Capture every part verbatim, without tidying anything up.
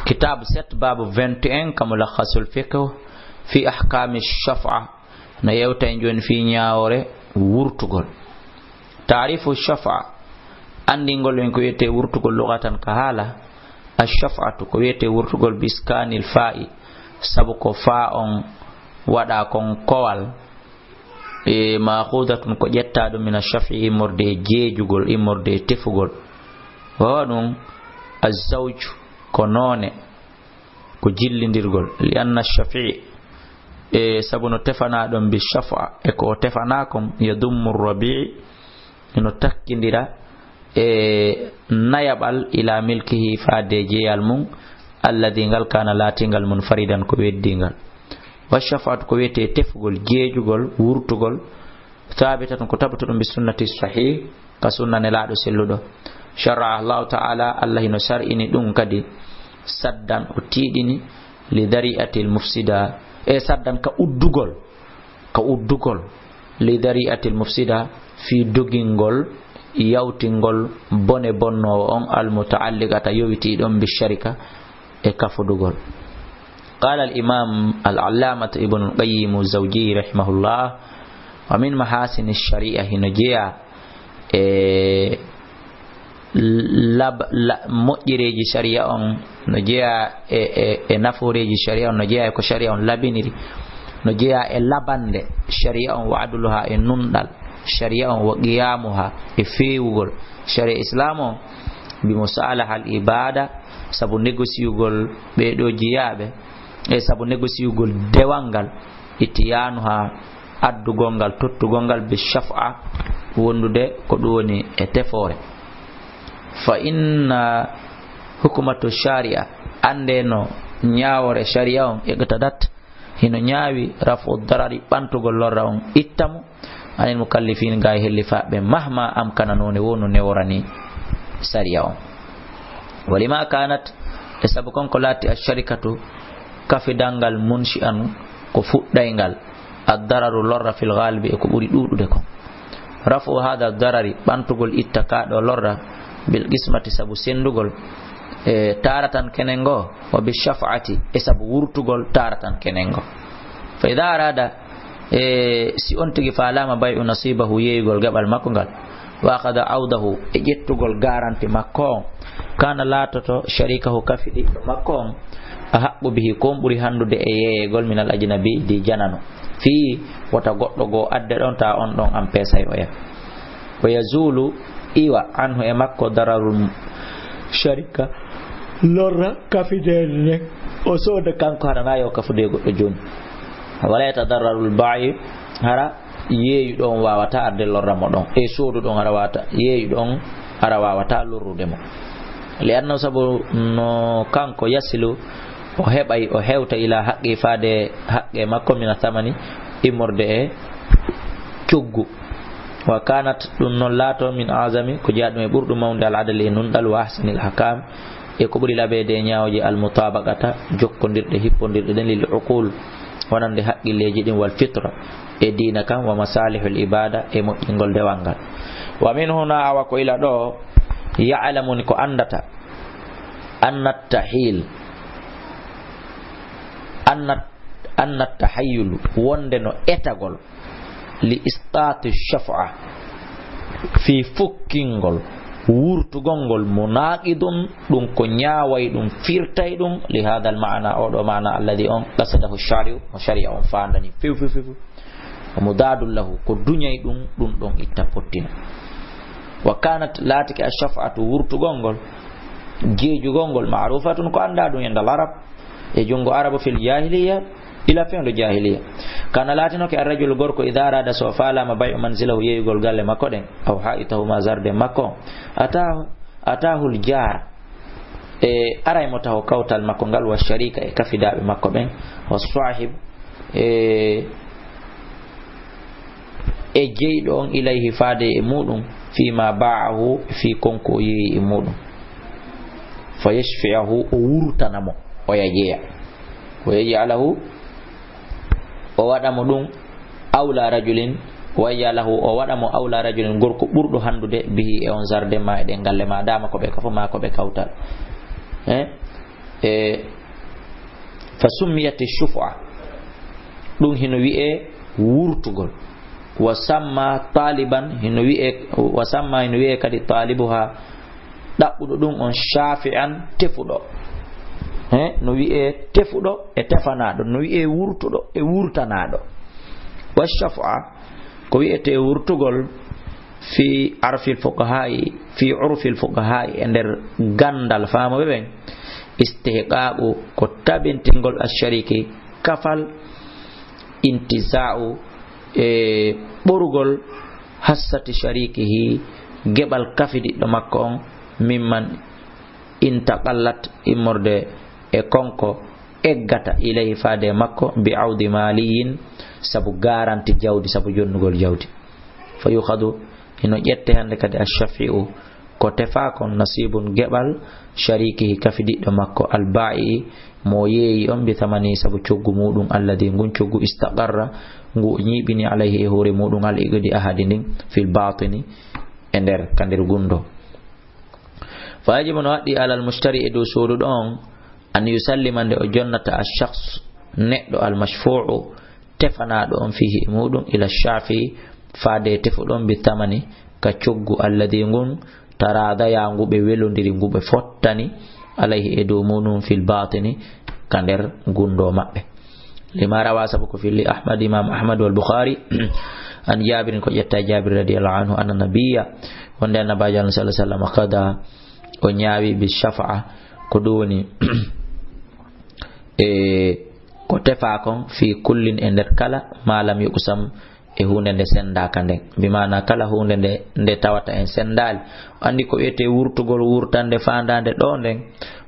Kitab sept, babu vingt et un, ka Mulakhasul Fiqh fi ahkami shafa'a. No yewta en joni fi ñaawore wurtugol. Taarifu shafa'a, anndingol en ko wiyetee wurtugol lugatan ka haala. Ash-shafa'atu, ko wiyetee wurtugol bi iskanil fa'i, sabu ko fa on waɗa kon kowal. E, ma'khudatun, ko ƴetta ɗum min ash-shaf'i, immorde e jeejugol, immorde e tefugol. Wa ɗum, az-zawj, ko noone, ko jillindirgol. Li anna ash-shafi', e, sabu no tefana ɗon bi shafa, e ko o tefana kon, yadummu ar-rabi', ino takkindira e nayaɓal ila milkihi, faade jeyal mum, alladhi, ngal kana laatingal munfaridan, ko weddingal. Wa shafa'atu, ko wiyetee tefugol, jeejugol, wurtugol, thabitatun, ko tabatuɗum bi sunnati sahih, ka sunna Nelaaɗo selluɗo. Sharra'a Allahu ta'ala, Allah hino shar'ini ɗum kadi, saddan, o tiiɗini, li dari'atil mufsida, e saddan, ka uddugol, ka uddugol, li dari'atil mufsida, fii dogingol, yawtingol bone bonnoowo on, al muta'alliqata, yowitii ɗon, bi sharika, e kafudugol. Qala al imam al allamatu Ibnul Qayyim Zawji rahimahullah, wa min mahasini shari'a, hino jeya e lab-, la-, moƴƴereeji shari'a on, no jeya e, e, e nafooreeji shari'a on, no jeya e ko shari'a on labiniri, no jeya e labande shari'a on, wa adluha, e nunɗal shari'a on, wa qiyamuha, e feewugol shari'a Islam on, bi musalaha al ibada, sabu négociugol ɓee ɗoo jiyaaɓe, e sabu négociugol dewal ngal, ittiyanuha, addugol ngal, tottugol ngal, bi shaf'a, wondude ko ɗum woni e tefoore. Fa inna hukumatu shari'a, annde no ñaawore shari'a on, iqtadat, hino ñaawi, raf'u darari, ɓantugol lorra on, itta mo, anil mukallifin, ga e hellifaaɓe, mahma amkana, noone woo no neworani sariya on. Walima kanat, e sabu kon ko laati, asharikatu, kafidal ngal, munshi'an, ko fuɗɗayngal, ad-dararu, lorra, fil ghalibi, e ko ɓuri ɗuuɗude kon. Raf'u hada darari, ɓantugol itta kaa ɗoo lorra, bil qismati, sabu sendugol, e taaratan kenen ngoo, wa bi shafa'ati, e sabu wurtugol taaratan kenen ngoo. Fa idha arada, e si on tigi faalaama, bay'u nasibahu, yeeyugol geɓal makko ngal, wa akhadha awdahu, e ƴettugol garanti makko on, kana, laatoto, sharikahu, kafidiiɗo makko on, ahaqqu bihi, ko on ɓuri handude e yeeyegol, min al ajnabi, di janano. Fii wota goɗɗo goo adde ɗon, ta on ɗon an peesay oya. Wa yazulu, iwa, anhu, e makko, dararul sharika, lorra kafideede nden. O sooda kanko, hara na yo kafude goɗɗo jooni. Wala yatadarrarul ba'i, hara yeeyuɗo on waawata arde lorra mo ɗon. E sooduɗo on hara waawata, yeeyuɗo on hara waawata lorrude mo. Li annahu, sabu no kanko, yasilu, o heɓay, o hewta, ila haqqi, faade haqqe makko, mina thamani, immorde e coggu. Wa kanat, ɗum non laato, min azami, ko jeyaɗum e ɓurɗum mawnude, al adali, e nunɗal, wa ahsanil ahkam, e ko ɓuri labeede e ñaawooje, al mutabaqata, jokkondirɗe, hippondirɗe ɗen, lil uqul, wonande haqqilleeji ɗin, wal fitra, e diina kan, wa masalihul ibada, e moƴƴingol dewal ngal. Wa min huna, awa ko ila ɗo, ya'lamu, ni ko andata, anna tahil, anna, anna tahayyulu, wonde no etagol, li isqati shafa'a, fii fukkingol wurtugol ngol, munaqidun, ɗum ko ñaaway ɗum, firtay ɗum, li hadal maana, oɗo maana, alladi on, qasadahu shari'u, mo shari'a on faandani few few few few. Wa mudadun lahu, ko duñay ɗum, ɗum ɗon itta pottina. Wa kanat, laatike, ashafa'atu, wurtugol ngol, jeejugol ngol, ma'rufatun, ko anndaa ɗum e nda larab, e junngo Arabu, fil jahiliya, ila fewndo jahiliya. Kana, laatinoke, arrajulu, gorko, ida arada, so faalaama, bay'u manzilahu, yeeyugol galle makko ɗen, aw ha'itahu, ma zarde makko, atahu, atahul jar, e aray mo taho kawtal makko ngal, wa sharika, e kafidaaɓe makko ɓen, wa sahib, e, e jeyɗo on, ilayhi, faade e muɗum, fima ba'ahu, fi konko o yeeyi e muɗum. Fa yashfi'ahu, o wurtana mo, oya jeeya. Wa yaj'alahu, o waɗa mo ɗum, awla rajulin, wa yaj'alahu, o waɗa mo, awla rajulin, gorko ɓurɗo handude, bihi, e on zarde ma, e ɗen galle ma, dama ko ɓe kafo ma, ko ɓe kawtal. Eh? E, fa summiyati shufa, ɗum hino wi'ee wurtugol. Wa samma taliban, hino wi'ee, wa samma hino wi'ee kadi talibuha, ɗaɓɓuɗo ɗum on, shafi'an, tefuɗo. He, no wi'ee tefuɗo e tefanaaɗo, no wi'ee wurtuɗo e wurtanaaɗo. Wa shafa, ko wi'etee wurtugol, fi arfil fuqaha'i, fi urfil fuqaha'i, e nder ganndal faamooɓe ɓen, istihqaqu, ko tabintingol ashariki kafal, intiza'u, e ɓorugol hassati sharikihi, geɓal kafidiɗɗo makko on, mimman intaqallat, immorde e konko eggata, ilayhi, faade e makko, bi awdi maliyin, sabu garanti jawdi, sabu jonnugol jawdi. Fa yukhadu, hino ƴette hannde kadi ashafi'u, ko tefaa kon, nasibun, geɓal, sharikihi, kafidiɗɗo makko, alba'i, mo yeeyi on, bi thamani, sabu coggu muɗum, alladi, ngun coggu, istaqarra, ngu ñiiɓini, alayhi, e hoore muɗum, al iqdi, ahadi ndin, fil batini, e nder, ka nder gundo. Fa yajibu, no waɗɗi, alal mushtari, e dow sooduɗo on, an yusallima, nde o jonnata, al shakhs, neɗɗo, al mashfu'u, tefanaaɗo on, fihi, e muɗum, ila shafi, faade e tefuɗo on, bi thamani, ka coggu, alladi, ngun, taradaya, ngu ɓe welondiri, ngu ɓe fottani, alayhi, e dow muɗum, fil batini, ka nder gundo maɓɓe. Lima rawa, sabu ko fii li Ahmad, Imam Ahmad, wal Bukhari, an Jabirin, ko ƴetta e Jabir radiyallahu anhu, anna nabiyya, wonde Annabaajo Allah sallallahu alaihi wasallam, qada, o ñaawi, bi shafa'a, ko ɗum woni, e ko tefaa kon, fi kullin, e nder kala, ma lam yuqsam, e huunde nde senndaaka nden. Bi maana kala huunde nde, nde tawata en senndaali. O anndi ko wi'etee wurtugol, wurtande faandaande ɗoo nden,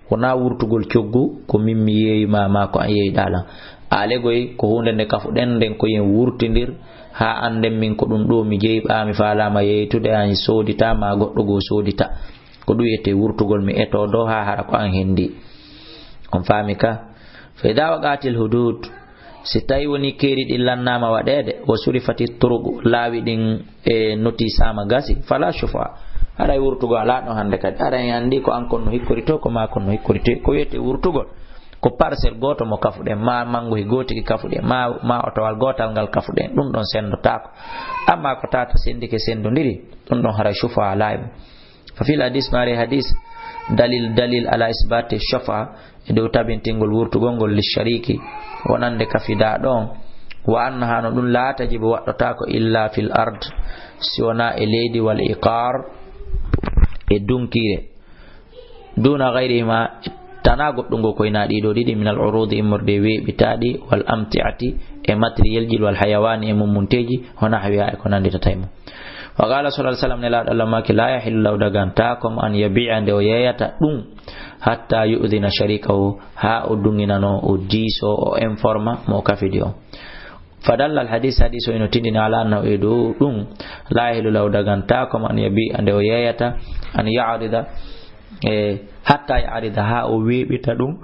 wonaa wurtugol coggu, ko min mi yeeyi ma, maa ko an yeeyiɗaa lan. Aalegoy ko huunde nde kafuɗen nden, ko yen wurtindir, haa annden min ko ɗum ɗoo mi jeyi, ɓaa mi faalaama yeeytude, an soodita, maa goɗɗo goo soodita. Ko ɗum wi'etee wurtugol, mi etoo ɗoo haa hara ko an henndi. On faami ka? Fa idaa waqa'atil hudud, si tawi woni keeri ɗin lannaama waɗeede, wa surifati turuqu, laawi ɗin e notisaama gasi, fala shufa. Haray wurtugol alaa ɗon hannde kadi. Haray en anndi ko an kon no hikkorito, ko maa kon no hikkorito. Ko wi'etee wurtugol, ko parcelle gooto mo kafuɗen, maa mannguhi gootigi kafuɗen, maa, maa otowal gootal ngal kafuɗen, ɗum ɗon senndotaako. Ammaa ko tawata senndike senndondiri, ɗum ɗon haray shufa alaa e mum. Fa fil hadis, maari hadis, dalil, dalil ala isbati shafa, e dow tabintingol wurtugol ngol li shariki, wonande kafidaaɗo on, wa annaha, no ɗum laa tajibu, waɗɗotaako, illa fil ard, si wonaa e leydi, wal iqar, e dunkiire, duna gayrihima, tanaa goɗɗum ngol ko hinaa ɗii ɗoo ɗiɗi, minal urudi, immorde e weeɓitaaɗi, wal amtiati, e matériel ji, wal hayawani, e mummunteeji, wa nahwiha, e ko nannditata e mum. Wa qala sallallahu alaihi wasallam, Nelaaɗo Allah maaki, la yahillu lahu, dagantaako mo, an yabi'a, nde o yeeyata ɗum, hatta yu'dhina sharikahu, haa o duŋinanoo, o diisoo, o informa mo o kafidi on. Fadalla al hadis, hadis o ino tindini ala annahu, e dow ɗum, la yahillu lahu, dagantaako mo, an yabi'a, nde o yeeyata, an ya'rida, e hatta ya'rida, haa o weeɓita ɗum,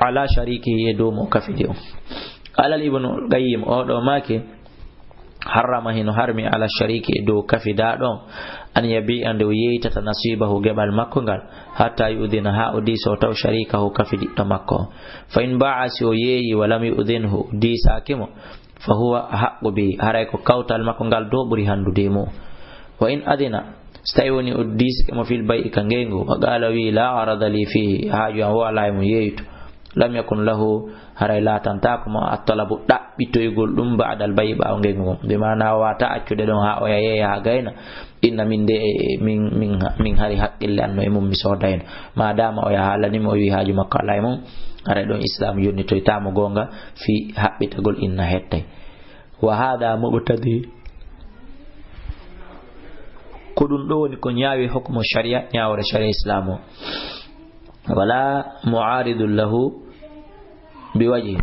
ala shariki, e dow mo kafidi on. Alal Ibnul Qayyim, o ɗo maaki, harrama, hino harmi, ala shariki, e dow kafidaaɗo on, an yabi'a, nde o yeeytata, nasibahu, geɓal makko ngal, hatta yu'dhina, haa o diisoo taw, sharikahu, kafidiɗɗo makko on. Fa in ba'a, si o yeeyi, wa lam yu'dhinhu, diisaaki mo, fa huwa ahaqqu bihi, haray ko kawtal makko ngal do ɓuri hanndude e mu'un. Wa in adhina, so tawi woni o diisike mo, fil bay'i, ka ngeygu, wa qala, wi, la gharada li fihi, haaju an wo alaa e mum yeeytu, lam yakun lahu, haray laatantaako mo, at-talabu, ɗaɓɓitoygol ɗum, ba'dal bay'i, ɓaawo ngeygu ngon. Bi maana o waawataa accude ɗon haa oya yeeya haa gayna, inna min de, min, min, min hari haqqille an no e mum, mi soodayno. Maadaama oya haalani mo, o wi haaju makko alaa e mum, haray ɗon Islaam yonnitoytaa mo goonga fii haɓɓitagol inna hettay. Wa hada muqtadi. Ko ɗum ɗo woni ko ñaawi hukmu sharia, ñaawore sharia Islaam o. Wala mu'aridun lahu bi wajhi.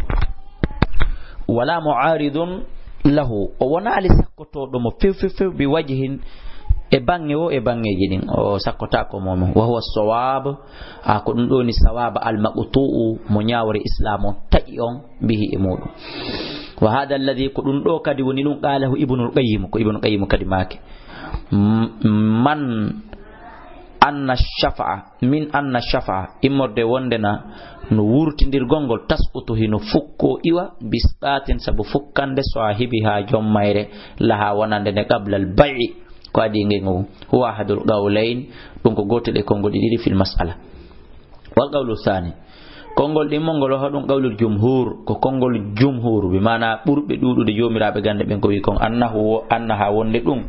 Wala mu'aridun lahu. O wonaali sakkotooɗo mo few, few, few, bi wajhin, e baŋŋe o, e baŋŋeeji ɗin. O sakkotaako mo, mo. Wa huwa sawab. A, ko ɗum ɗo woni sawaba al-maqtu'u, mo ñaawore Islaam on taƴi on, bihi, e muɗum. Wa hada alladhi, ko ɗum ɗo kadi woni ɗum, qalahu Ibnul Qayyim, ko Ibnul Qayyim kadi maaki. M-, man anna shafa'a, min anna shafa'a, immorde wonde na no wurtindirgol ngol, tasqutu, hino fukko iwa, bisqatin, sabu fukkande, sahibiha, joom mayre, laha, wonande nde, qabla al bay'i, ko adii ngengu ngu. Huwa ahadul qawlayn, ɗum ko gootel e konngol ɗi ɗiɗi fil mas'ala. Wal qawlu thani, konngol ɗimmol ngol, o hoɗum qawlul jumhur, ko konngol jumhur, bi maana ɓurɓe ɗuuɗude joomiraaɓe gannde ɓen ko wi kon, annahu, annaha, wonde ɗum,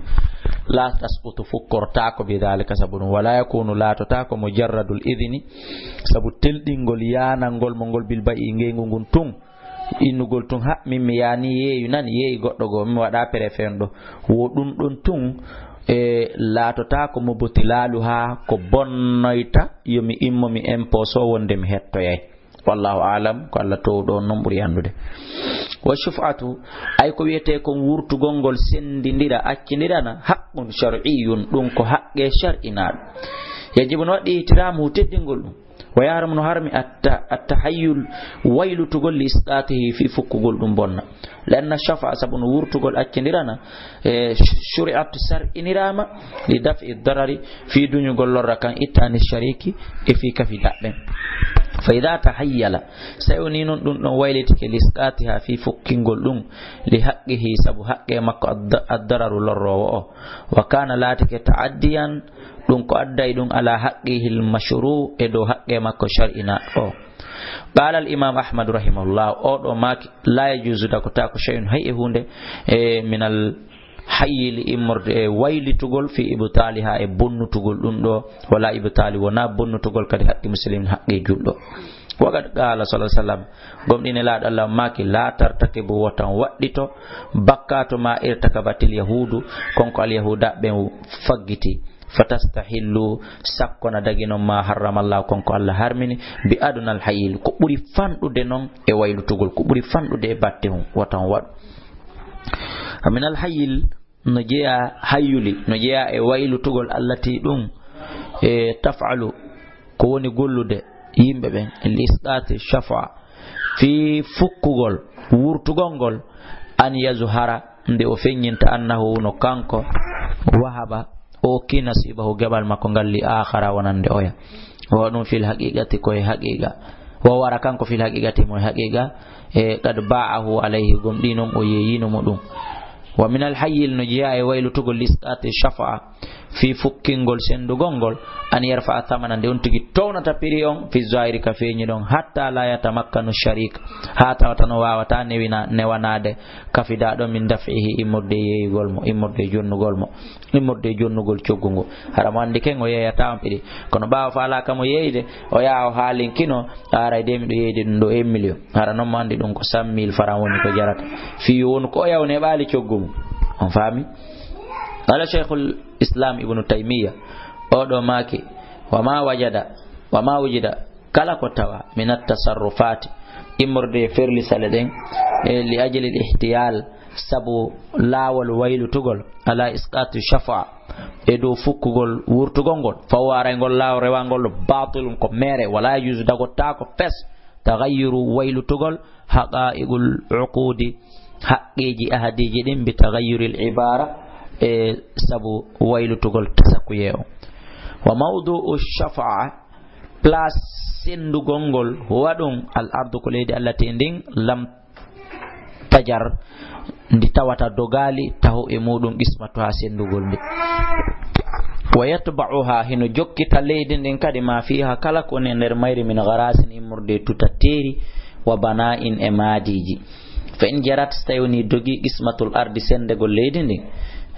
la tasqutu, fukkortaako, bi dhalika, sabu ɗum, wala yakunu, laatotaako, mujarradul idhni, sabu telɗingol yaanangol mo ngol bil bay'i, ngengu ngun tun, innugol tun, ha, min mi yaani yeeyu nan, yeeyi goɗɗo goo, mi waɗa préfet on ɗo. Wo ɗum ɗon tun, e, laatotaako mubtilaluha, ko bonnoyta, yo mi immo mi imposo wonde mi hettoyay. Wallahu a'lam, ko Allah toowɗo on non ɓuri anndude. Wa shuf'atu, ay ko wiyetee kon wurtugol ngol sendindira, accindirana, haqqun shar'iyyun, ɗum ko haqqe shar'inaaɗo. Yajibu, no waɗɗi ihtiramuhu, teddingol ɗum. Wa yahrumu, no harmi, atta-, attahayyul, waylutugol, li isqatihi, fii fukkugol ɗum bonna. Li anna shafa'a, sabu no wurtugol accindirana, e, shuri'at, sar'inirama, li daf'i darari, fii duñugol lorra kan, ittani shariki, e fii kafi daɓɓen. Fa idha tahayyala, sa woni non ɗum ɗon waylitike, li isqatiha, fii fukkingol ɗum, li haqqihi, sabu haqqe makko, ad-, ad-dararu, lorrowo o. Wa kana, laatike, ta'addiyan, ɗum ko adday ɗum, ala haqqihil mashru, e dow haqqe makko shar'ina o. Qala al imam Ahmad rahimahullah, o ɗo maaki, la yajuzu, dagotaako, shay'un, hay e huunde, e, minal hayyili, immorde e waylitugol, fi ibtaliha, e bonnutugol ɗum ɗo, wala ibtali, wona bonnutugol kadi haqqi muslimin, haqqi julɗo. Wa qad qala sallallahu alaihi wasallam, gomɗine laaɗo Allah maaki, la tartakibu, wotan waɗɗito, bakkatu ma irtakabatil yahudu, kon ko al yahuda ɓen faggiti. Fatastahillu, sakkona dagi non ma harramallahu, kon ko Allah harmini, bi adnal hayyil, ko ɓuri fanɗude non e waylutugol, ko ɓuri fanɗude e batte hun, wota on waɗu. Minal hayyil, no jeya hayyuli, no jeya e waylutugol, allati, ɗum, e taf'alu, ko woni gollude yimɓe ɓen, li isqati shafa'a, fii fukkugol, wurtugol ngol, an yazhara, nde o feññinta, annahu, no kanko, wahaba, o okki, nasibahu, geɓal makko ngal, li akhara, wonande oya. Wa ɗum fil haqiqati, ko e haqiqa. Wa wara kanko fil haqiqati, mo e haqiqa. E qad ba'ahu alayhi, gom ɗi non o yeeyino mo ɗum. Wa minal hayyil, no jeya e waylutugol, li isqati shafa'a, fii fukkingol sendugol ngol, an yarfa'a thamana, nde on tigi townata prix on, fi zahiri, ka feeñi ɗon, hatta la yatamakkanu sharik, haa tawata no waawata newina, newanaade, kafidaaɗo, min daf'ihi, immorde yeeyugol mo, immorde jonnugol mo, immorde jonnugol coggu ngu. Hara mo anndi ken o yeeyata on prix, kono ɓaawo faalaaka mo yeeyde, o yaha o haalinkino, a aray de miɗo yeeyde ɗum ɗo un million. Hara non mo anndi ɗum ko cent mille francs woni ko jarata. Fii yo wonu ko o yaw neɓaali coggu mum. On faami? Qala Shaykhul Islam Ibnu Taymiyya, o ɗo maaki, wa ma wajada, wa ma wujida, kala ko tawa, min at-tasarrufati, immorde e ferlisale ɗen, e li ajli al-ihtiyal, sabu laawol waylutugol, ala isqati shafa'a, e dow fukkugol wurtugol ngol, fa huwa, aray ngol laawol rewangol ɗo, batilun, ko mere, wala yajuzu, dagotaako fes, taghayyuru, waylutugol, haqa'iqul uqudi, haqqeeji ahadiiji ɗin, bi taghayyuril ibara, e sabu waylutugol tasakuye o. Wa mawdu'u shafa'a, place sendugol ngol, huwa ɗum, al ardu, ko leydi allati ndin, lam tajar, ndi tawata dogaali, taho e muɗum, qismatuha, sendugol ndi. Wa yatba'uha, hino jokkita leydi ndin kadi, ma fiha, kala ko woni e nder mayri, min gharasin, immorde e tutateeri, wa bana'in, e maadiiji. Fa in jarat, so tawi woni dogi, qismatul ardi, sendegol leydi ndin,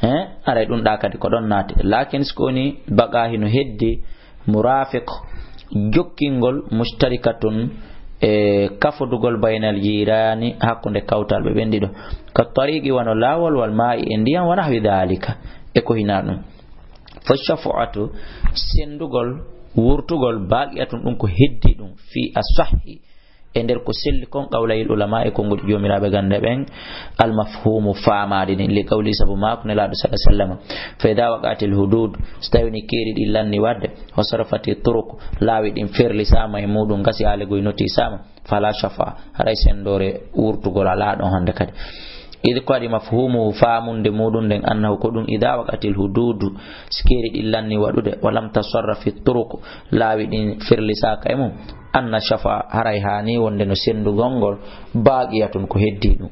he, aray ɗum ɗa kadi ko ɗon naati. Lakin so ko woni baqa, hino heddi, murafiq, jokkingol, mushtarikatun, e kafodugol, baynal jirani, hakkunde kawtalɓe ɓen ɗiɗo, ka tariqi, wano laawol, wal ma'i, e ndiyam, wa nahwi dhalika, e ko hina ɗum. Fa shafa'atu, sendugol, wurtugol, baqiyatun, ɗum ko heddi ɗum, fi asahhi, e nder ko selli kon, qawlayil ulama, e konngol joomiraaɓe gannde ɓen, al mafhumu, faamaade ɗin, li qawli, sabu maako Nelaaɗo sallallahu alaihi wasallam, fa idha waqa'atil hudud, so tawi ni keeri ɗin lanni waɗde, wa sarafati turuq, laawi ɗin ferlisaama e muɗum, gasi aalegoy notisaama, fala shafa, haray sendoore wurtugol alaa ɗon hannde kadi. Idi ko waɗi mafhumu faamunde muɗum nden, annahu ko ɗum, ida waqatil hududu, si keeri ɗin lanni waɗude, wa lam tasarra fi turuq, laawi ɗin firlisaaka e mum, anna shafa, haray haani wonde no senndugol ngol, baqiyatun, ko heddii ɗum.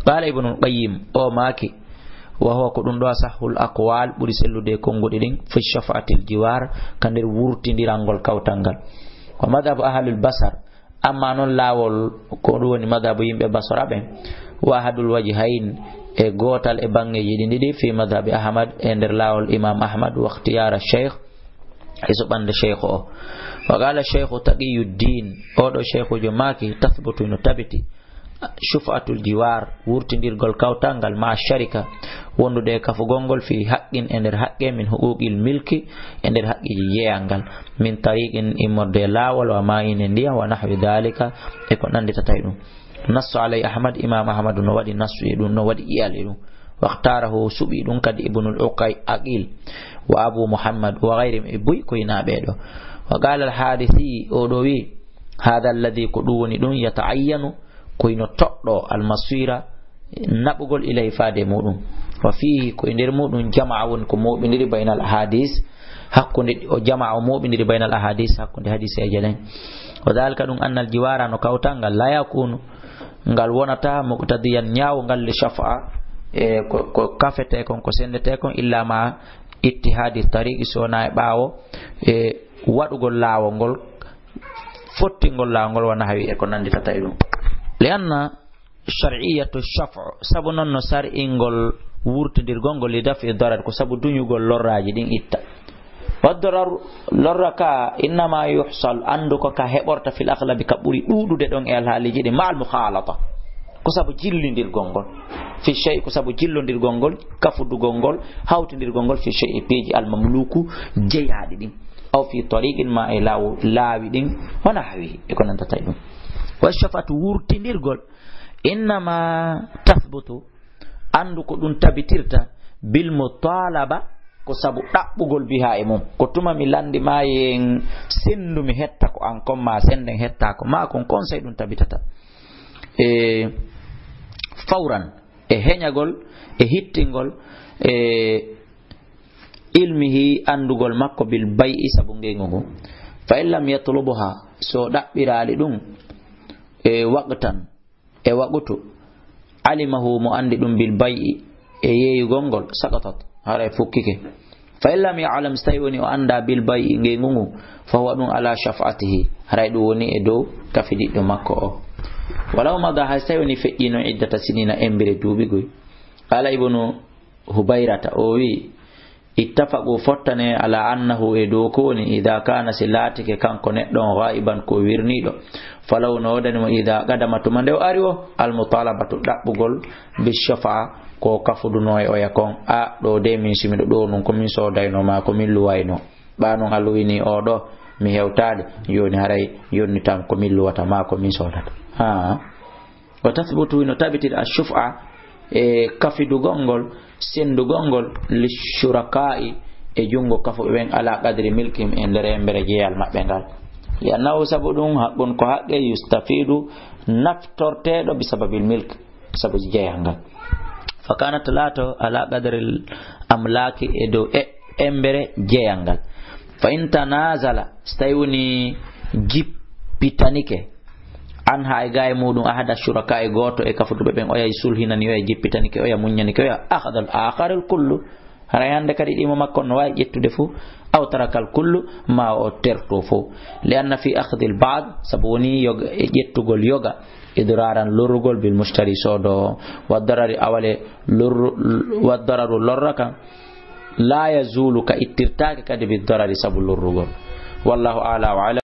Qala Ibnul Qayyim, o maaki, wa huwa, ko ɗum ɗo asahhul aqwal, ɓuri sellude e konnguɗi ɗin, fi shafaatil jiwar, ka nder wurtindirangol kawtal ngal. Wa madhhabu ahlil Basar, amma non laawol, ko ɗum woni madhhabu yimɓe Basra ɓen, wa ahadul wajhayn, e gootal e banngeeji ɗin ɗiɗi, fi madhhabi Ahmad, e nder laawol Imam Ahmad, wa ikhtiyara shaykh, e suɓande shaykh o. Wa qala shaykhu Taqiyuddin, o ɗo shaykhujo maaki, tathbutu, no tabiti, shufaatul jiwar, wurtindirgol kawtal ngal, ma sharika, wondude e kafugol ngol, fi haqqin, e nder haqqe, min huquqil milki, e nder haqqeeji jeyangal, min tariqin, immorde e laawol, wa ma'in, e ndiyam, wa nahwi dhalika, e ko nannditata e ɗum. Nassa alay Ahmad, Imam Ahmadu no waɗi nassu e ɗum, no waɗi ƴi'al e ɗum. Wa ikhtarahu, suɓi ɗum kadi Ibnul Uqay-, Aqil, wa Abu Muhammad, wa ghayrihim, e buy ko hinaa ɓee ɗo. Wa qala al-Hadisi, o ɗo wi, hadha alladhi, ko ɗum woni ɗum, yata'ayyanu, ko hino toɗɗo, al-masira, naɓugol, ilay, faade e muɗum. Wa fihi, ko e nder muɗum, jama'a, woni ko mooɓindiri, baynal ahadis, hakkunde, o jama'a o mooɓindiri baynal ahadis, hakkunde hadiseeje ɗen. Wa dhalika, ɗum, annal jiwara, no kawtal ngal, la yakunu, ngal wonata, muqtadiyan, ñaawungal, li shafa, e ko, ko kafete kon, ko senndete kon, illa ma ittihadi tariqi, so wonaa e ɓaawo e waɗugol laawol ngol, fottingol laawol ngol, wa nahwi, e ko nannditata e ɗum. Li anna shar'iyatu shaf'u, sabu non no sar'ingol wurtindirgol ngol, li daf'i darar, ko sabu duñugol lorraaji ɗin itta. Wa darar, lorra ka, innama yuhsal, anndu ko ka heɓorta, fil aghlabi, ka ɓuri ɗuuɗude ɗon e alhaaliiji ɗin, ma'al mukhalata, ko sabu jillindirgol ngol, fi shay'i, ko sabu jillondirgol ngol, kafudugol ngol, hawtindirgol ngol, fi shay'i, piiji, al mamluku, jeyaaɗi ɗin, aw fi tariqin, ma e laaw-, laawi ɗin, wa nahwi, e ko nannditata e ɗum. Wa shafa'atu, wurtindirgol, innama tathbutu, anndu ko ɗum tabitirta, bil mutalaba, ko sabu ɗaɓɓugol, biha, e mum. Ko tuma mi lanndi ma, yen senndu mi hetta ko an kon, ma sennden hetta ko ma kon, kon sey ɗum tabitata. E fawran, e heñagol, e hittingol, e ilmihi, anndugol makko, bil bay'i, sabu ngeyngu ngu. Fa in lam yatlubha, so ɗaɓɓiraali ɗum, e waqtan, e waqutu, alimahu, mo anndi ɗum, bil bay'i, e yeeyugol ngol, saqatat, haray fukkike. Fa in lam ya'lam, so tawi woni o annda, bil bay'i, ngeyngu ngu, fa huwa, ɗum, ala shaf'atihi, haray ɗum woni e dow kafidiɗɗo makko o. Walaw mada, hay so tawi woni feƴƴino, iddata sinina, embire duuɓi goy. Qala Ibnu Hubayrata, o wi, ittafaqu, fottane, ala annahu, e dow ko woni, idha kana, si laatike kanko neɗɗo on, ghaiban, ko wirniiɗo, falaw, no woodani mo, idha qadama, tuma nde o ari o, al mutalabatu, ɗaɓɓugol, bi shafa'a, ko kafuduno e oya kon, a, ɗo de min, si miɗo ɗo nun, ko min soodayno ma, ko min luwayno. Ɓa nun a luwini o ɗo, mi hewtaali, jooni haray yonnitam ko min luwata ma, ko min soodata. Ha. Wa tathbutu, no tabitir, ash-shuf'a, e kafidugol ngol, senndugol ngol, li shuraka'i, e junngo kafuɓe ɓen, ala qadri milkihim, e nder embere jeyal maɓɓe ngal. Li annahu, sabu ɗum, haqqun, ko haqqe, yustafidu, naftorteeɗo, bi sababil milk, sabu jeyal ngal. Fa kanat, laato, ala qadril amlaki, e dow e embere jeyal ngal. Fa in tanazala, so tawi woni jippitanike, anha, e gaye muɗum, ahada shuraka, e gooto e kafuduɓe ɓen, oya sulhinani, oya jippitanike, oya muññanike, oya, akhadha al-akhar al-kullu. Haray hande kadi ɗimo makko no wawi ƴettude fof, aw taraka al-kullu, ma o terto fof. Li anna fi akhdhi al-ba'd, sabu woni yoga, e ƴettugol yoga, idraran, lorrugol, bil mushtari, soodo, wa darari, awale, lorru-, wa dararu, lorra kan, la yazulu, ka ittirtaake kadi, bi darari, sabu lorrugol. Wallahu a'la wa a'lam.